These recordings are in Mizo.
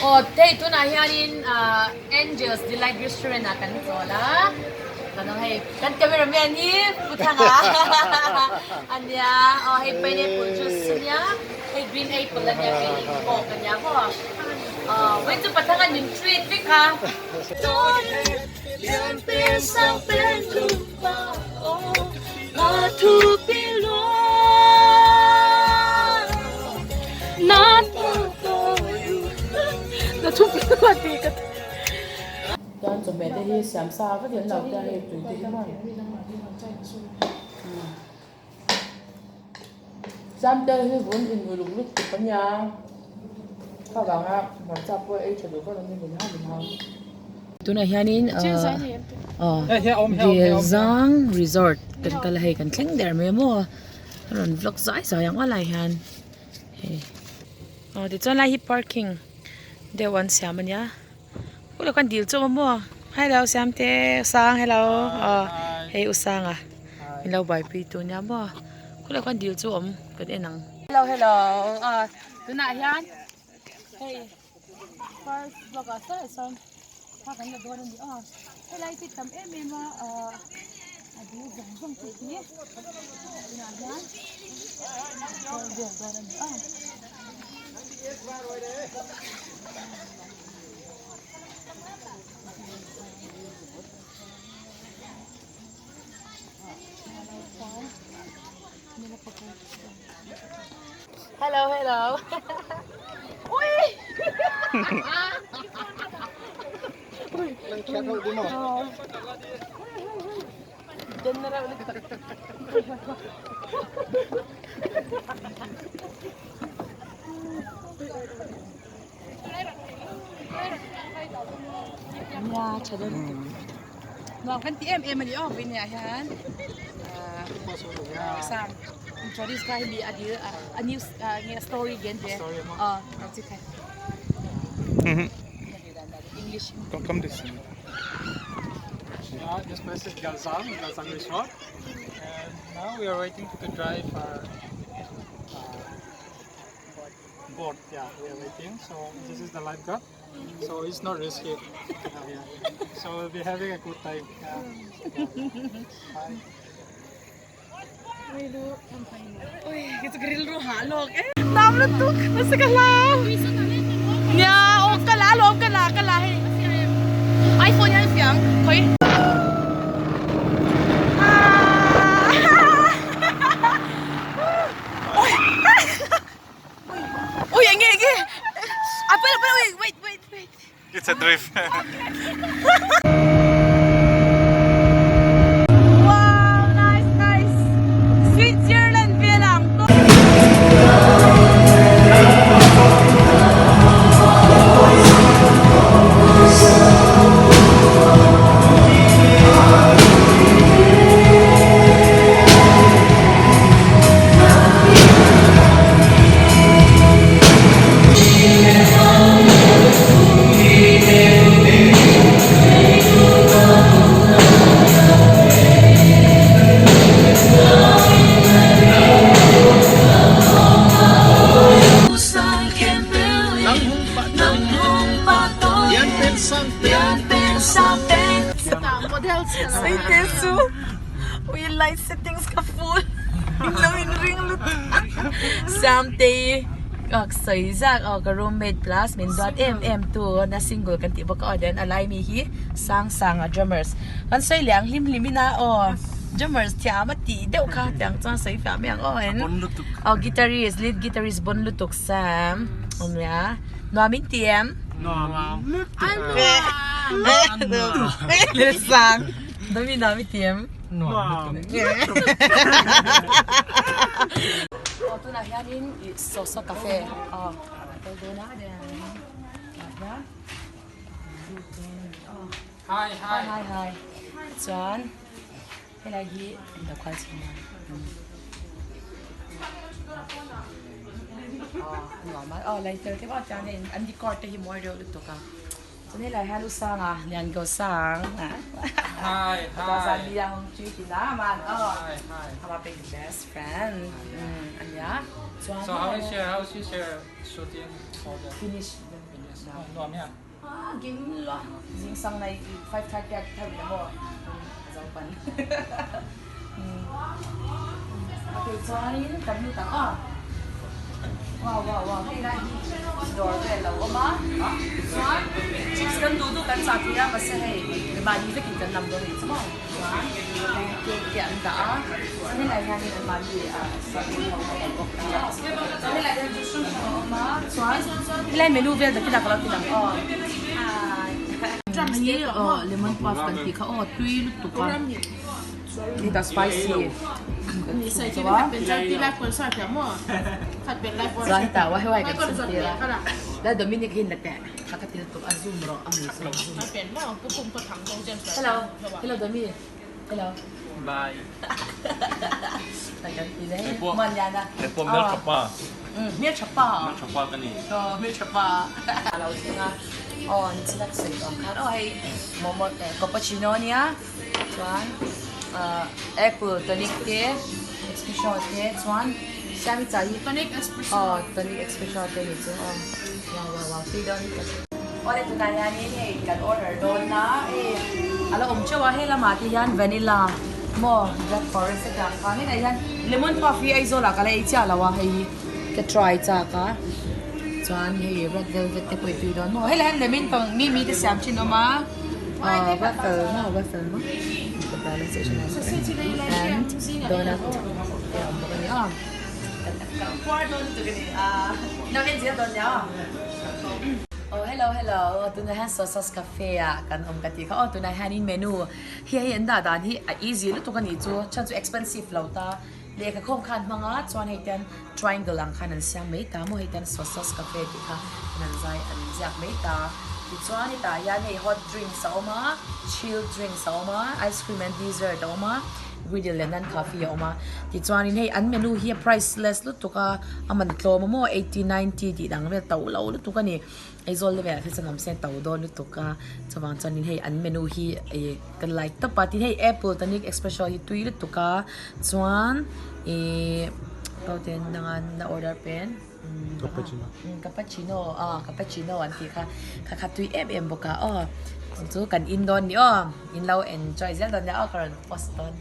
Aw hei tunah hianin Angels Delight Restaurant ah kan chawl a, kan awm hei kan camera man hi Pu Thanga a nia, aw hei pineapple juice a nia, hei green apple a nia, kei hi coke a nia maw, aw vawiin chu Pathanga min treat vek a. Chuan chawhmeh te hi siam sa vek in lo te a hei tui te hi maw Siam te hi vun in uluk lutuk a nia kha vanga hmarcha pawh ei tha duh vak lo ni min hau min hau. Tunah hianin Dilzang Resort kan kal a hei kan thleng der mai a maw a rawn vlog zai zai ang alai hian hei aw tichuan lai hi parking deuh an siam a nia u lo kan dil chu a awm maw hello Siamte Usang hello aw hei Usanga min lo buaipui tu nia maw khulai khuan dil chu a awm kan en ang hello hello aw tunah hian hei. First vlog ah sawi sawn thla kan la dawn a ni aw helai te tam em em a ahh a dil zawng zawng te hi tunah hian an kal vel dawn a ni aw. Hello hello ui Nia tha dawn nuam kan ti em em a ni aw vawin ah hian ahh sam introduce kha hemi a dil a news nge a story gen te aw a chi kha English Come this side. Yeah, this place is Galzang, Galzang Resort. And now we are waiting to drive our uh, boat. Yeah, we are waiting. So this is the lifeguard. So it's not risky. Yeah, yeah. So we'll be having a good time. Yeah. Yeah. Bye. Ui ka chu ka rilru hah lawk e. Tam lutuk nasa ka hlau. Nia aw ka la alawm ka la ka la hei. iPhone hian fiang khawi. Ui enge enge a pal pal ui wait wait wait. It's a drift. Wow nice nice Switzerland vel ang to. Light settings ka full lo in ring lutuk Samtei ka sawi zak aw ka roommate plus min duat em em tu na single kan tih bawk a aw then a lai mi hi sang sang a drummers kan sawi leh ang hlim hlim in a aw drummers thiam a tih deuh kha tiang chuan sawi fiah mai ang aw en aw guitarist lead guitarist bon lutuk Sam awmia nuam in ti em Nuam lutuk sang Dami nuam i ti em Nuam lutuk. Aw tunah hianin ih Soso Cafe aw a kal dawn a tah hian Hi hi hi hi chuan helai hi an lo kal chhin a aw a nuam a aw lighter te pawh chuan hei an decor te hi mawi reuh lutuk a. Chuan helai hian U Sanga Lian Go Sang Hi hi Hi hi Ama pe best friend ania chuan So how is your how is your shooting for the finish finish? Nuam hian. Ah kim lua zing sang nai 5:30 a thar ina maw zo pan. Okay chuanin kan lut ang aw. Wow wow wow hei lai hi dawr vel lo awm a chuan chips kan duh duh kan chah thei a mahse hei mahni vekin kan lam dawn a nih chu maw chuan hei cake te an dah a chuan helai hianin an mahni serving ho a awm bawk a chuan helai hian juice hrang hrang a awm a chuan helai menu vel dakin a ka lo ti lang aw hi lemon puff kan tih kha aw tui lutuk a. Heta spicy chuan heta wai wai kan chhun tir a la Dominic hi la teh kha ka ti lutuk a zoom rawh a hmui chu zoom hello hello Domi hello bye kan ti le man lian a He pawh hmel tha pa hmel tha pa hmel tha pa ka ni hmel tha pa a lo thleng a aw nichina ka sawi tawh ang khan aw hei momo cappuccino ania Chuan ahh apple tonic te espresso te chuan siami chai hi Tonic espresso aw tonic espresso te ni chu aw wow wow wow tui dawn lutuk. Awle tunah hianin hei kan order dawn a hei a la awm teuh a hei lamah te hian vanilla maw black forest te ang khan hetah hian lemon puff hi Aizawl ah ka la ei chiah lo a hei hi ka try chak a chuan hei red velvet te pawh i tui dawn maw helai hian lemon pang mi mi te siam thin awm a. Waffle maw waffle maw the pronunciation is and donut te a awm bawk a ni a kan khuar dawn lutuk a ni a no en zel dawn nia oh hello hello tunah hian Sosas Cafe ah kan awm ka tih kha aw tunah hianin menu hi hei an dah dan hi a easy lutuk a nih chu chhan chu expensive lo ta lehkha khawm khan hmang a chuan hei te triangle ang khan an siam mai ta maw hei te Sosas Cafe tih kha an zai an ziak mai ta tichuan hetah hian hei hot drinks a awm a chilled drinks a awm a ice cream and dessert a awm a griddle leh non coffee a awm a tichuanin hei an menu hi a priceless lutuk a a man tlawm a maw eighty ninety tih dang vel to lo lutuk a ni Aizawl level ah hi chuan awm se to dawn lutuk a chuvang chuanin hei an menu hi ih ka like tawp a tin hei apple tonic espresso hi tui lutuk a chuan ihh paute nanga na order pen Cappuccino cappuccino ah cappuccino an tih kha kha kha tui em em bawk a aw chu kan in dawn ni aw in lo enjoy zel dawn nia aw ka rawn post dawn.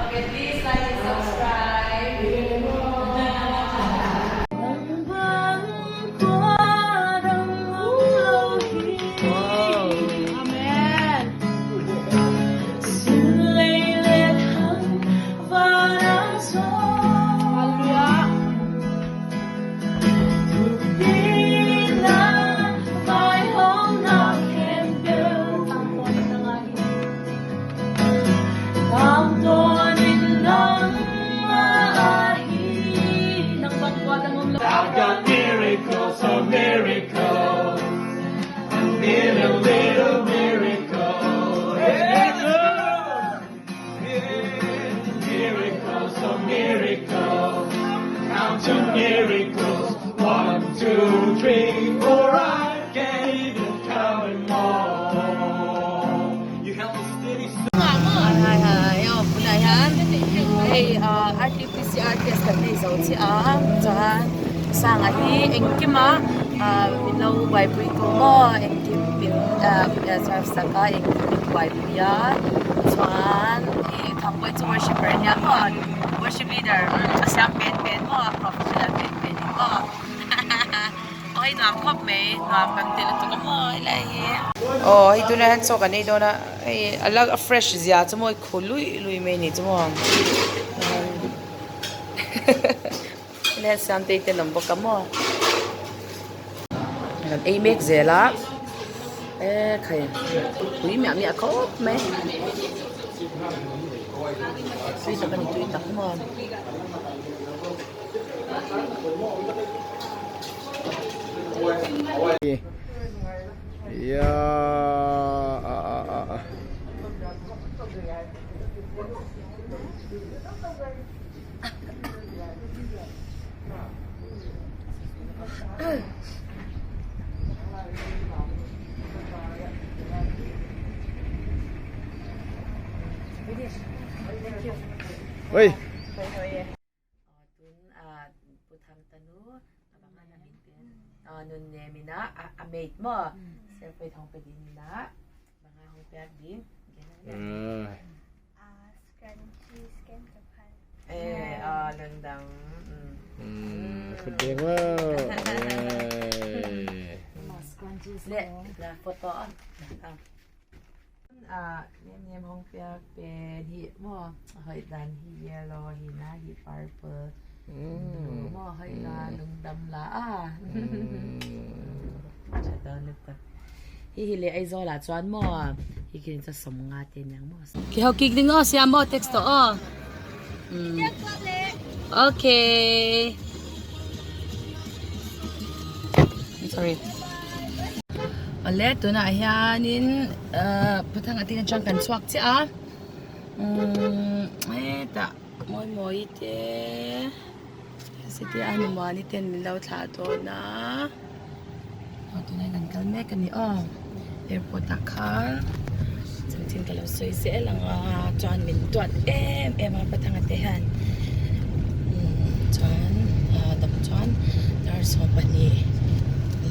Okay, please like and subscribe. I've got miracles, oh miracles. I need a little miracle. Yeah. Miracles, oh miracles. Count your miracles. 1, 2, 3, 4. I can't even count them all. You help me steady. Hi hi aw tunah hian hei RTPCR test kan nei zo chiah a chuan sanga hi engkima min lo buaipui tur maw engkim min serve sak a engkim min buaipui a chuan ih thangpui chu worshipper ania maw worship leader a siam pen pen maw professional pen pen ni maw. Aw hei nuam khawp mai nuam kan ti lutuk a maw helai hi. Aw hei tunah hian chaw kan ei dawn a hei a la a fresh zia chu maw khu luih luih mai a ni chu maw helai hian siamtei te an awm bawk a maw kan ei mek zel a e khai tui miah miah khawp mai tui tak a ni tui tak maw. Ya a a a a Oi. Tun Pu Thangtanu abanga na min pen nun ne mina a mate mo selfie thong pe din mina banga hong pek ding. Scrunchie skin kapal. Eh, ah, lundang. Kut ding mo. Le, la photo. Ah. Ah, nem nem hong piak pen hi mo hoi dan hi yellow hi na hi purple. Mo hoi la lungdam la a. Hi hi le Aizawl ah chuan maw hi khi chu sawm nga te aniang maw. Ki ho kik ding aw siam maw text tawh aw. Okay. Sorry. Awle tunah hianin pathang atin atang kan chhuak chiah a. Hetah mawi mawi te city a nuam ten min lo thlah dawn a. Aw tunah hian kan kal mek a ni aw airport ah khan chanchin ka lo sawi zel ang a chuan min duat em em a pathanga te hian chuan dam chuan dar 12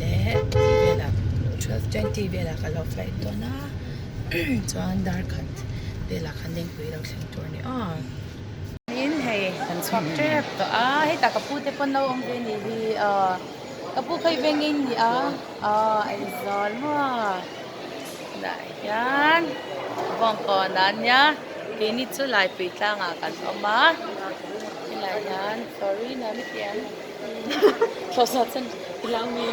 leh tih velah 12:20 velah ka lo flight dawn a chuan dar khat velah khan lengpui lo thleng tur a ni aw. Tin hei kan chhuak tep tawh a hetah ka pu te pawn lo awm ve a nih hi aw. Ka pu khawi vengin ni a aw Aizawl maw dah hian bawngkawn ah nia keini chu Laipui tlangah kan awm a helai hian sorry na mi tih ang thlawhsawh chuan i lo mi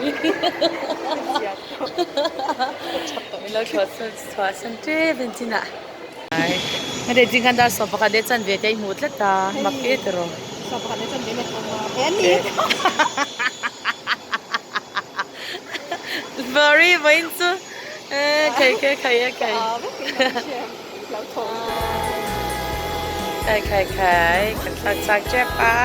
min lo thlawhsawh chhuahsan tep in chinah heti zing khan dar 11 leh chanve te a inhmuh tlat a mak e tiraw. 11 leh chanve let awm a he a ni. Sorry vawiin chu khai khai khai a khai. Khai khai khai kan thlak chak tep a.